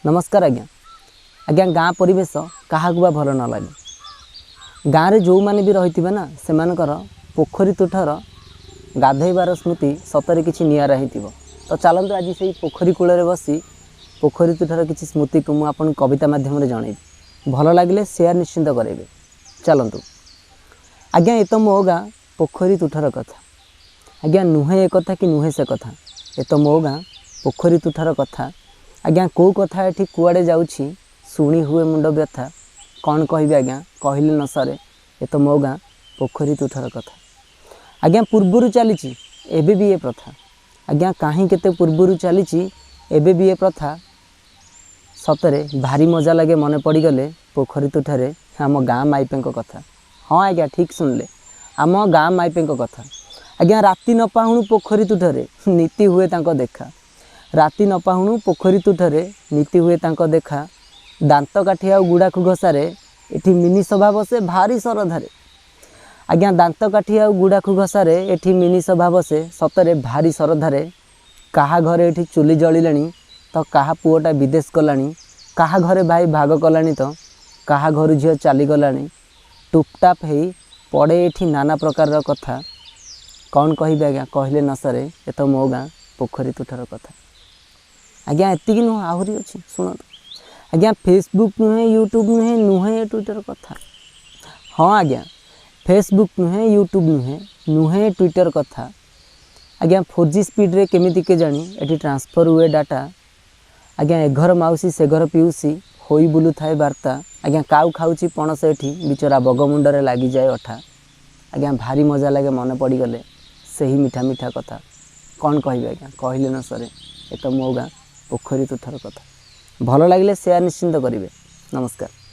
ନମସ୍କାର ଆଜ୍ଞା। ଆଜ୍ଞା, ଗାଁ ପରିବେଶ କାହାକୁ ବା ଭଲ ନ ଲାଗେ? ଗାଁରେ ଯେଉଁମାନେ ବି ରହିଥିବେ ନା, ସେମାନଙ୍କର ପୋଖରୀ ତୁଠର ଗାଧୋଇବାର ସ୍ମୃତି ସତରେ କିଛି ନିଆରା ହେଇଥିବ। ତ ଚାଲନ୍ତୁ, ଆଜି ସେଇ ପୋଖରୀ କୂଳରେ ବସି ପୋଖରୀ ତୁଠର କିଛି ସ୍ମୃତିକୁ ମୁଁ ଆପଣଙ୍କୁ କବିତା ମାଧ୍ୟମରେ ଜଣେଇବି। ଭଲ ଲାଗିଲେ ସେୟାର ନିଶ୍ଚିନ୍ତ କରାଇବେ। ଚାଲନ୍ତୁ ଆଜ୍ଞା, ଏ ତ ମୋ ଗାଁ ପୋଖରୀ ତୁଠର କଥା। ଆଜ୍ଞା, ନୁହେଁ ଏ କଥା କି ନୁହେଁ ସେ କଥା, ଏ ତ ମୋ ଗାଁ ପୋଖରୀ ତୁଠର କଥା। ଆଜ୍ଞା, କେଉଁ କଥା ଏଠି କୁଆଡ଼େ ଯାଉଛି, ଶୁଣି ହୁଏ ମୁଣ୍ଡ ବ୍ୟଥା। କ'ଣ କହିବି ଆଜ୍ଞା, କହିଲେ ନ ସରେ, ଏ ତ ମୋ ଗାଁ ପୋଖରୀ ତୁଠର କଥା। ଆଜ୍ଞା, ପୂର୍ବରୁ ଚାଲିଛି ଏବେ ବି ଏ ପ୍ରଥା। ଆଜ୍ଞା, କାହିଁ କେତେ ପୂର୍ବରୁ ଚାଲିଛି ଏବେ ବି ଏ ପ୍ରଥା। ସତରେ ଭାରି ମଜା ଲାଗେ ମନେ ପଡ଼ିଗଲେ ପୋଖରୀ ତୁଠରେ ଆମ ଗାଁ ମାଇପେଙ୍କ କଥା। ହଁ ଆଜ୍ଞା, ଠିକ୍ ଶୁଣିଲେ, ଆମ ଗାଁ ମାଇପେଙ୍କ କଥା। ଆଜ୍ଞା, ରାତି ନ ପାହୁଣୁ ପୋଖରୀ ତୁଠରେ ନୀତି ହୁଏ ତାଙ୍କ ଦେଖା। ରାତି ନ ପାହୁଣୁ ପୋଖରୀ ତୁଠରେ ନୀତି ହୁଏ ତାଙ୍କ ଦେଖା। ଦାନ୍ତ କାଠି ଆଉ ଗୁଡ଼ାଖୁ ଘଷାରେ ଏଠି ମିନି ସଭା ବସେ ଭାରି ଶରଧାରେ। ଆଜ୍ଞା, ଦାନ୍ତ କାଠି ଆଉ ଗୁଡ଼ାଖୁ ଘଷାରେ ଏଠି ମିନି ସଭା ବସେ ସତରେ ଭାରି ଶରଧାରେ। କାହା ଘରେ ଏଠି ଚୁଲି ଜଳିଲାଣି ତ କାହା ପୁଅଟା ବିଦେଶ ଗଲାଣି, କାହା ଘରେ ଭାଇ ଭାଗ କଲାଣି ତ କାହା ଘରୁ ଝିଅ ଚାଲିଗଲାଣି। ଟୁପଟାପ ହେଇ ପଡ଼େ ଏଠି ନାନା ପ୍ରକାରର କଥା। କ'ଣ କହିବି ଆଜ୍ଞା, କହିଲେ ନ ସରେ, ଏ ତ ମୋ ଗାଁ ପୋଖରୀ ତୁଠର କଥା। ଆଜ୍ଞା, ଏତିକି ନୁହଁ, ଆହୁରି ଅଛି, ଶୁଣନ୍ତୁ। ଆଜ୍ଞା, ଫେସବୁକ୍ ନୁହେଁ, ୟୁଟ୍ୟୁବ୍ ନୁହେଁ, ନୁହେଁ ଏ ଟ୍ୱିଟର କଥା। ହଁ ଆଜ୍ଞା, ଫେସବୁକ୍ ନୁହେଁ, ୟୁଟ୍ୟୁବ୍ ନୁହେଁ, ନୁହେଁ ଟ୍ୱିଟର କଥା। ଆଜ୍ଞା, 4G ସ୍ପିଡ଼ରେ କେମିତି କେଜାଣି ଏଠି ଟ୍ରାନ୍ସଫର୍ ହୁଏ ଡାଟା। ଆଜ୍ଞା, ଏ ଘର ମାଉସୀ ସେ ଘର ପିଉସୀ ହୋଇ ବୁଲୁଥାଏ ବାର୍ତ୍ତା। ଆଜ୍ଞା, କାଉ ଖାଉଛି ପଣସ ଏଠି, ବିଚରା ବଗମୁଣ୍ଡରେ ଲାଗିଯାଏ ଅଠା। ଆଜ୍ଞା, ଭାରି ମଜା ଲାଗେ ମନେ ପଡ଼ିଗଲେ ସେହି ମିଠା ମିଠା କଥା। କ'ଣ କହିବି ଆଜ୍ଞା, କହିଲେ ନ ସରେ, ଏ ତ ମୋ ଗାଁ ପୋଖରୀ ତୁଠର କଥା। ଭଲ ଲାଗିଲେ ସେୟାର ନିଶ୍ଚିନ୍ତ କରିବେ। ନମସ୍କାର।